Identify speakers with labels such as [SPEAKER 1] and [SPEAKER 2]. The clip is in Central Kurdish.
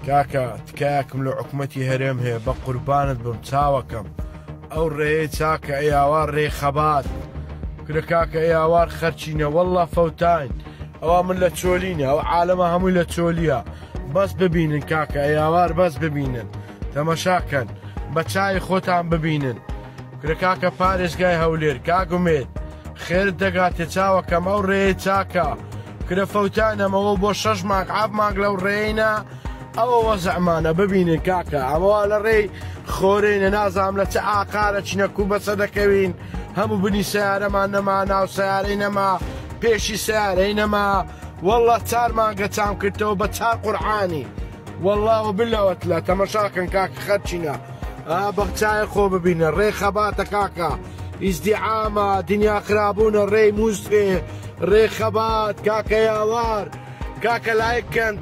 [SPEAKER 1] کاکە تکایەکم لە حکومەتی هەرێم هەیە بە قوربانت بم چاوەکەم ئەو ڕێیەی چاکە ئەی ئاوار ڕێی خەبات کورە کاکە ئەی ئاوار خەرچینە واللە فەوتاین ئەوە من لە چۆلینە ئەو عالەمە هەمووی لە چۆلیە بەس ببینن کاکە ئەی ئاوار بەس ببینن تەمەشاکەن بە چاوی خۆتان ببینن کورە کاکە پارێزگای هەولێر کاک ئومێد خێرت دەگاتێ چاوەکەم ئەو ڕێیەی چاکە کرە فەوتانەمەوە بۆ شەش مانگ عاب مانگ لەو ڕێینە ئەوە وەزعمانە ببینن کاکە ئەمەوا لە ڕێی خۆرێنە نازانم لە چ ئاقارە چینە کو بەسە دەکەوین هەموو بنی سیارەمان نەما ناو سیارەی نەما پێشی سیارەی نەما والله چار مانگە چام کردەوە بە چار قورعانی والله وبالله وتلا تەمەشاکەن کاکە خەرچینە ئا بەخچای خۆ ببینە ڕێ خەباتە کاکە ئیزدیعامە دنیا خرابوونە ڕێی موسێ ڕێ خەبات کاکە یاوار کاکە لایک کەن.